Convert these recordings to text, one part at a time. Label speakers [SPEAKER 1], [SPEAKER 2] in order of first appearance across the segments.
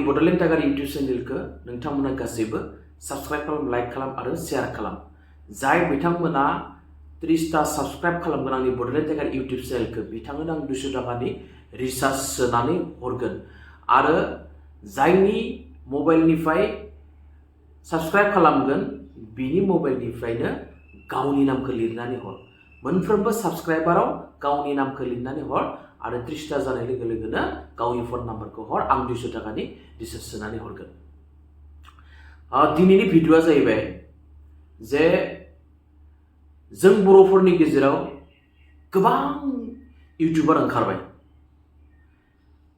[SPEAKER 1] Bodoland tiger YouTube चेनेलखौ नोंथांमोना गासैबो subscribe खालाम, लाइक खालाम आरो शेयार खालाम। जाय बिथांमोना 30टा साबस्क्राइब खालामगोन आंनि बड'लेण्ड टाइगार इउटुब चेनेलखौ बिथांमोनो आं 200 टाकानि रिचार्ज सोनानै हरगोन आरो जायनि मबाइलनिफ्राय साबस्क्राइब खालामगोन बिनि मबाइलनिफ्रायनो गावनि नामखौ लिरनानै हर। मोनफ्रोमबो साबस्क्राइबाराव गावनि नामखौ लिरनानै हर आरो 30टा जानाय लोगो लोगोनो गावनि फन नाम्बारखौ हर, आं 200 टाकानि रिचार्ज सोनानै हरगोन। दिनैनि भिडिअ'आ जाहैबाय जे जों बर'फोरनि गेजेराव गोबां इउटुबार ओंखारबाय।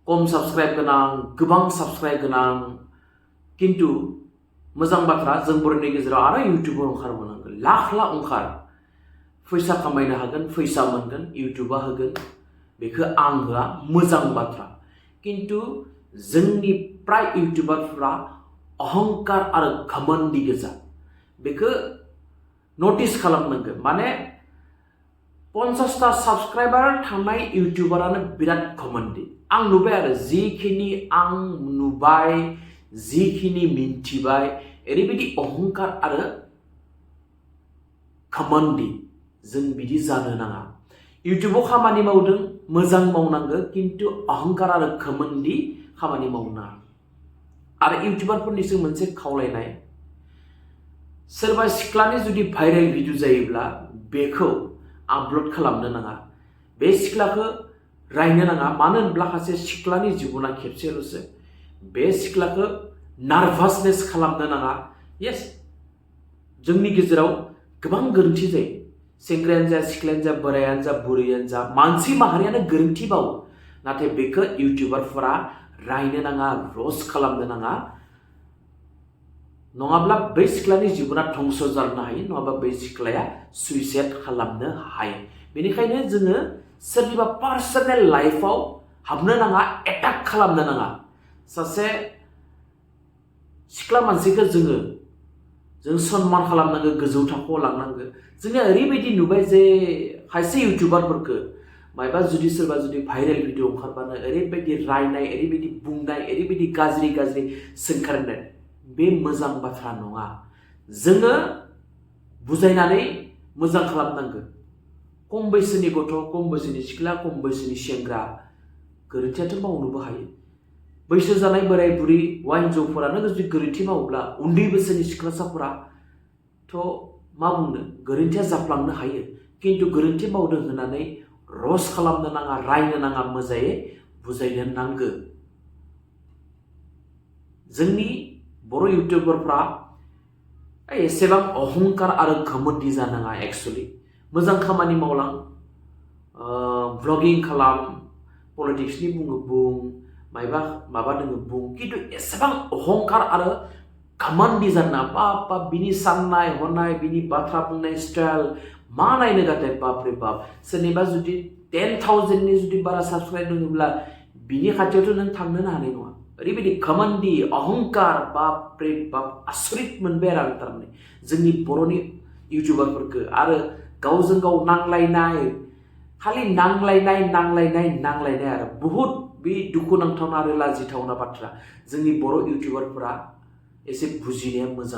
[SPEAKER 1] खम साबस्क्राइब गोनां, गोबां साबस्क्राइब गोनां, किन्तु मोजां बाथ्रा जों बर'नि गेजेराव आरो इउटुबार ओंखारबावनांगोन। लाख लाख ओंखार, फैसा खामायनो हागोन, फैसा मोनगोन, इउटुबा होगोन, बेखौ आं होआ, मोजां बाथ्रा। किन्तु जोंनि प्राय इउटुबारफ्रा अहंकार आरो घमण्डी गोजा। बेखौ नटिस खालामनांगोन। माने 50टा साबस्क्राइबार थानाय इउटुबारानो बिराद घमण्डी। आं नुबाय आरो जिखिनि आं नुबाय, जिखिनि मिन्थिबाय, ओरैबायदि अहंकार आरो घमण्डी। जों बिदि जानो नाङा। इउटुबाव खामानि मावदों, मोजां मावनांगौ, किन्तु अहंकार आरो घमण्डी खामानि मावनो नाङा। आरो इउटुबारफोरनिसिम मोनसे खावलायनाय, सोरबा सिख्लानि जुदि भाइरेल भिडिअ जायोब्ला बेखौ आपल'ड खालामनो नाङा। बे सिख्लाखौ रायनो नाङा, मानो होनब्ला सासे सिख्लानि जिबना खेबसेल'सो। बे सिख्लाखौ नार्भासनेस खालामनो नाङा। येस, जोंनि गेजेराव गोबां गोरोन्थि जायो। सेंग्रायानो जा, सिख्लायानो जा, बोरायानो जा, बुरैयानो जा, मानसि माहारियानो गोरोन्थि मावो। नाथाय बेखौ इउटुबारफोरा रायनो नाङा, र'स्ट खालामनो नाङा। नङाब्ला बै सिख्लानि जिबना धंस जानो हायो, नङाबा बै सिख्लाया सुइसाइड खालामनो हायो। बेनिखायनो जोङो सोरनिबा पार्सनेल लाइफआव हाबनो नाङा, एटाक खालामनो नाङा। सासे सिख्ला मानसिखौ जों सन्मान खालामनांगौ, गोजौ थाखोआव लांनांगौ। जोंनिया ओरैबायदि नुबाय जे खायसे इउटुबारफोरखौ मायबा जुदि सोरबा जुदि भाइरेल भिडिअ ओंखारबानो ओरैबायदि रायनाय, ओरैबायदि बुंनाय, ओरैबायदि गाज्रि गाज्रि सोंखारनाय, बे मोजां बाथ्रा नङा। जोङो बुजायनानै मोजां खालामनांगौ। खम बैसोनि गथ', खम बैसोनि सिख्ला, खम बैसोनि सेंग्रा गोरोन्थियाथ' मावनोबो हायो। बैसो जानाय बोराय बुरि हौवा हिन्जावफोरानो जुदि गोरोन्थि मावोब्ला उन्दै बैसोनि सिख्लासाफोराथ' मा बुंनो, गोरोन्थिया जाफ्लांनो हायो। किन्तु गोरोन्थि मावदों होननानै र'स्ट खालामनो नाङा, रायनो नाङा, मोजाङै बुजायनो नांगौ। जोंनि बर' इउटुबारफ्रा एसेबां अहंकार आरो घमण्डी जानाङा। एक्सुअलि मोजां खामानि मावलां, भ्लगिं खालाम, पलिटिक्सनि बुङो बुं, माबा दोङो बुं, किन्तु एसेबां अहंकार आरो घमण्डी जाना बाप बिनि साननाय हनाय, बिनि बाथ्रा बुंनाय स्टाइल मा नायनो गाते, बाप रे बाप। सोरनिबा जुदि 10,000नि जुदि बारा साबस्क्राइब दङब्ला बिनि खाथियावथ' नों थांनोनो हानाय नङा। ओरैबायदि घमण्डी, अहंकार, बाप रे बाप, आसरित मोनबाय आरो आं थारमाने जोंनि बर'नि इउटुबारफोरखौ। आरो गावजों गाव नांलायनाय, खालि नांलायनाय आरो बुहुत बे दुखुनांथावना आरो लाजिथावना बाथ्रा। जोंनि बर' इउटुबारफोरा एसे बुजिनाया मोजां।